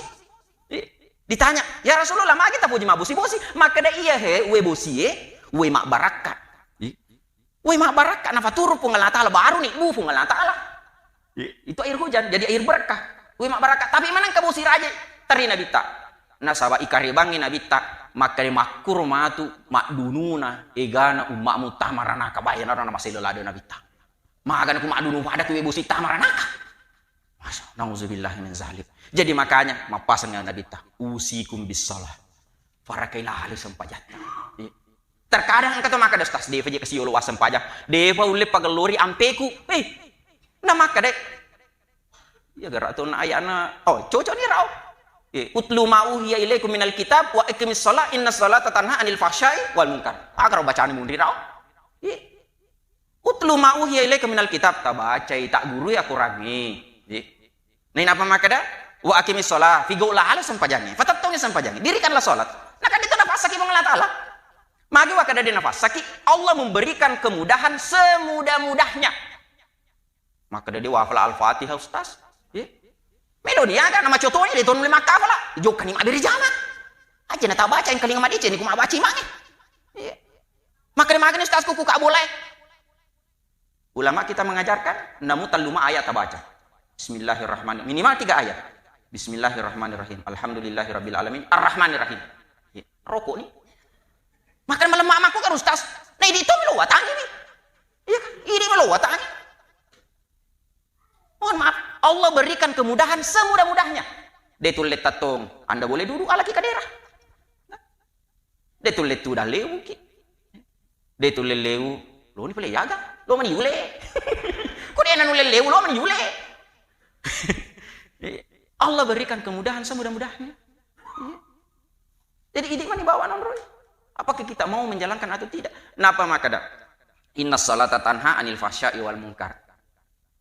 Ditanya, "Ya Rasulullah, magi tapoji mabbosi-bosi?" Makkeda, "Iya he, we bosie, we mabbarakka." Ih. We mabbarakka, nafaturu Puang Allah Ta'ala, baru ni bu Puang Allah Ta'ala. Ih. Itu air hujan, jadi air berkah. We mabbarakka, tapi maneng ka bosi raja, teri Nabitta. Nasaba ikarebangngi Nabitta, makkeda makkuro matu maddununa egana ummamu tamaranaka, bayanaro namaselo lado Nabitta. Magana ku maddunu pada ku we bosi tamaranaka. Masya, nauzubillah min zalik. Jadi makanya mappasang Nabitta, "Usikum bis shalah." Farakai lali sempajatta. Iya. Terkadang engka to makkeda, "Ustaz, defa je kasi yolo wassempajang. Defa ulle pagellori ampeku." Eh, na makkeda, iya gerak to na ayana. Oh, cocok ni rau. Eh, "Utlu ma uhiya ilaikum minal kitab wa iqimis shalah inna shalata tanha anil fahsyai wal munkar." Aga rau bacani munri rau. Iya. Utlu ma uhiya ilaika minal kitab, tabacai, taggurui Akorangnge. Nainappa makkeda, wa aqimis shalah, figau'lah laleng sempajangnge, fatettongi sempajangnge, dirikanlah salat. Nakadde tu nafassaki Puang Allah Ta'ala. Magi wakkeda de nafassaki, Allah memberikan kemudahan semudah-mudahnya. Makkeda de wahafal Al-Fatihah, Ustaz. Ye. Melo ni aga nama cotoni de tonu lima kafala. Jokani mabbere jama. Aja na tabaca engkalinga madeceng ni ku mabaca imangnge. Ye. Makkeda magani Ustaz ku ku kabolae. Ulama kita mengajarkan, namu telluma ayat tabaca. Bismillahirrahmanirrahim. Minimal tiga ayat. Bismillahirrahmanirrahim. Alhamdulillahirabbil alamin. Arrahmanirrahim. Ye. Rokok ni. Makkeda malemma makku kan Ustaz. Nah, idi to melo watangi ni. Iya kan? Idi melo watangi. Mohon maaf, Allah berikan kemudahan semudah-mudahnya. De tulle tattong, Anda boleh duduk ala ki kadera. De tulle tudang lewuki. De tulle lewu, loni pale yaga, lo mani yule. Ko de na nulle lewu, lo mani yule. Allah berikan kemudahan semudah-mudahnya. Iya. Jadi idi mani bawa nonroi. Apakah kita mau menjalankan atau tidak? Napa makkeda? Inna salata tanha anil fahsya'i wal munkar.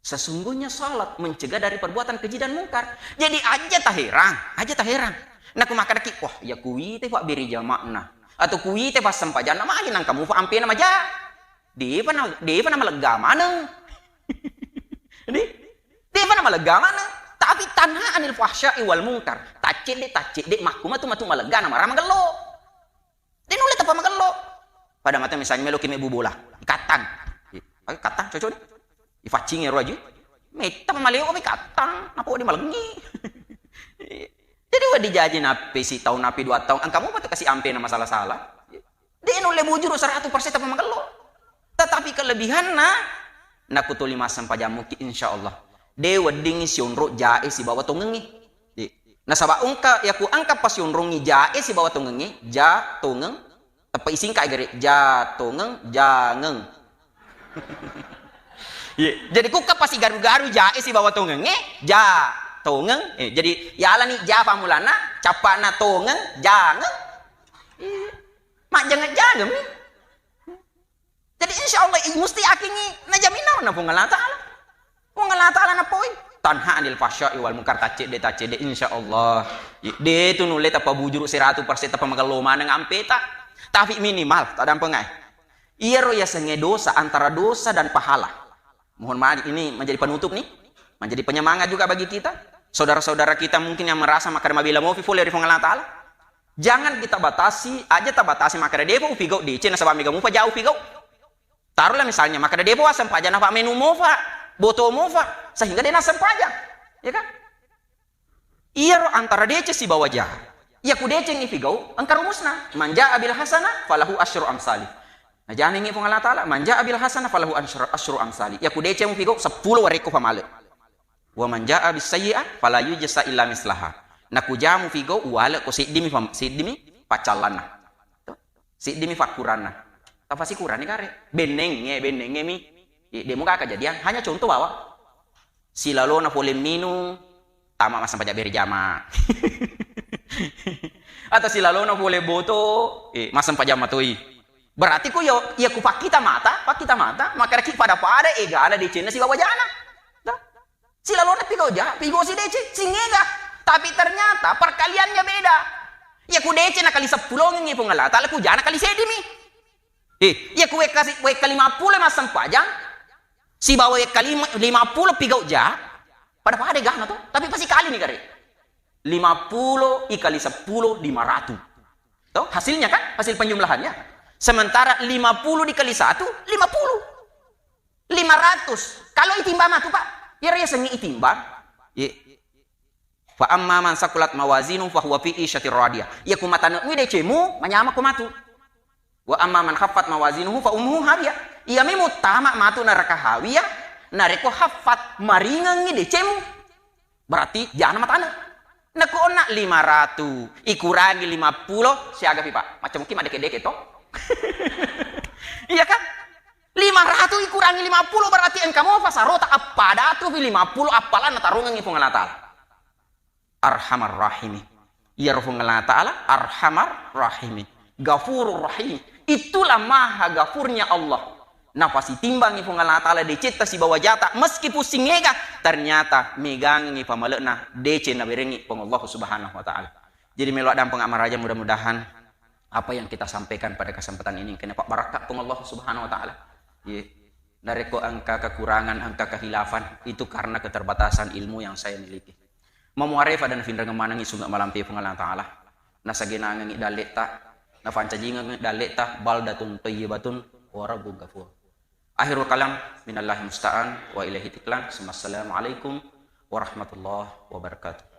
Sesungguhnya salat mencegah dari perbuatan keji dan mungkar. Jadi aja taherang, aja taherang. Naku makkedaki, wah, ya kuite pak beri jamakna atau kuite pas sempajanna magi nangka mufa ampena maja. Depa na, depa na malegga maneng. Di, depa na malegga maneng. Tapi tanha anil fahsya'i wal munkar. Taccedde, taccedde, makku matu, matu malegga na marama gello. De nulle tappa magello. Pada mata misalnya melo ki mebbu bola, ikattang. Pakai kattang cocok ni. Ifaccing ero aju. Metta maleo mi kattang, napa wedding malengi. Jadi wedding jaji nappe si taung napi dua taung, engka mupa tu kasi ampe na masalah-salah. De nulle bujuru seratus persen tappa magello. Tetapi kelebihanna, nakutuli massempajang muki insyaallah. De weddingngi sionro jae sibawa tongengngi. Nasaba engka, yaku engka pasionrongngi jae sibawa tongengnge, ja, tongeng, teppa isingka gare, ja, tongeng, jangeng. Ye, jadi kukka pasigaru-garu jae sibawa tongengnge, ja, tongeng. Eh, jadi yalani ja pamulanna, cappana tongeng, jangeng. Iya. Majjangeng-jangeng mi. Jadi insya Allah i-, musti akengngi najaminna na Puang Allah Ta'ala. Puang Allah Ta'ala napoi. Tanha anil fahsya'i wal munkar, taccedde, taccedde, insya Allah. De tu nulle tappa bujuru seratus persen tappa magello maneng ampeta. Tapi minimal, tadampengai. Iyaro yasengnge dosa antara dosa dan pahala. Mohon maaf, ini menjadi penutup nih. Menjadi penyemangat juga bagi kita. Saudara-saudara kita mungkin yang merasa makkeda mabela mofi pole ri Puang Allah Ta'ala. Jangan kita batasi, aja tabatasi makkeda depa upigau deceng nasaba mega mupa ja upigau. Taruhlah misalnya makkeda depa wassempajang napa menu mofa, boto mofa, sehingga de nassempajang. Ya kan? Iyaro antara deceng sibawa ja. Iya ku deceng ipigau, engka rumusna. Man ja'a bil hasanah falahu asyru amsalih. Najamingngi Puang Allah Ta'ala, man ja'a bil hasanah falahu asyru, asyru amsalih. Iya ku deceng mupigau, seppulo warekko pamale. Wa man ja'a bis sayyi'ah fala yujza illa mislaha. Naku ja mupigau, uwale ko seddimi pam-, seddimi paccallanna. To? Seddimi fakkuranna. Tafasikurani kare. Bennengnge, bennengnge mi. Eh, demo ka kejadian. Hanya contoh bawa. Silalona pole minung, tama massempajang bere jama. Atau silalona pole boto, eh, massempajang matoi. Berarti ku yo, iya ku pakkita mata, pakkita mata, makkeda ki pada-pada egana decenna sibawa jana. Dah. Silalona pigau ja, pigau si deceng, singega. Tapi ternyata perkaliannya beda. Iya ku deceng nakali seppulongengngi Puang Allah Ta'ala, ku jana kali seddimi. Eh, iya ku wekka si-, wekka lima pulo massempajang, sibawa wekka lima, lima pulo pigau ja, pada-pada egana to, tapi pasi kali ni kare. Lima pulo ikali seppulo, lima ratus. To, hasilnya kan, hasil penjumlahannya. Sementara lima puluh dikali satu, lima puluh. Lima ratus. Kalau itimbang matu, Pak. Iyaro yasengnge itimbang. Ye. Fa amma man saqulat mawazinuhu fa huwa fi isyatir radiyah. Iya ku matane mi decemu, manyamako matu. Wa amma man khaffat mawazinuhu fa ummuhu hawiyah. Iya mi muttama matu neraka hawiyah, narekko khaffat, maringengngi decemu. Berarti jana matane. Naku onna lima ratus, ikurangi lima pulo, siaga pi, Pak? Macam mungkin madeke-deke to? Iya kan? Lima ratus ikurangi lima pulo berarti engka mopa sarota appada tu pi lima pulo appalanna tarungengngi Puang Allah Ta'ala. Arhamar Rahimin. Iyaro Puang Allah Ta'ala Arhamar Rahimin. Ghafurur Rahim. Itulah maha gafurnya Allah. Napasitimbangi Puang Allah Ta'ala decetta sibawa jata, meskipun singega, ternyata megangi pamale'na dece naberengi Puang Allah Subhanahu wa Ta'ala. Jadi, melo addampeng maraja, mudah-mudahan apa yang kita sampaikan pada kesempatan ini kena pabbarakka Puang Allah Subhanahu wa Ta'ala. Iya. Narekko engka kekurangan, engka kehilafan, itu karena keterbatasan ilmu yang saya miliki. Mamuarefa dan finreng manengi sunga malampe Puang Allah Ta'ala. Nasagenangengi dalletta, nafancajingengi dalletta, baldatun thayyibatun wa rabbun ghafur. Akhirul kalam, minallahi musta'an wa ilaihi tiklan. Assalamualaikum warahmatullahi wabarakatuh.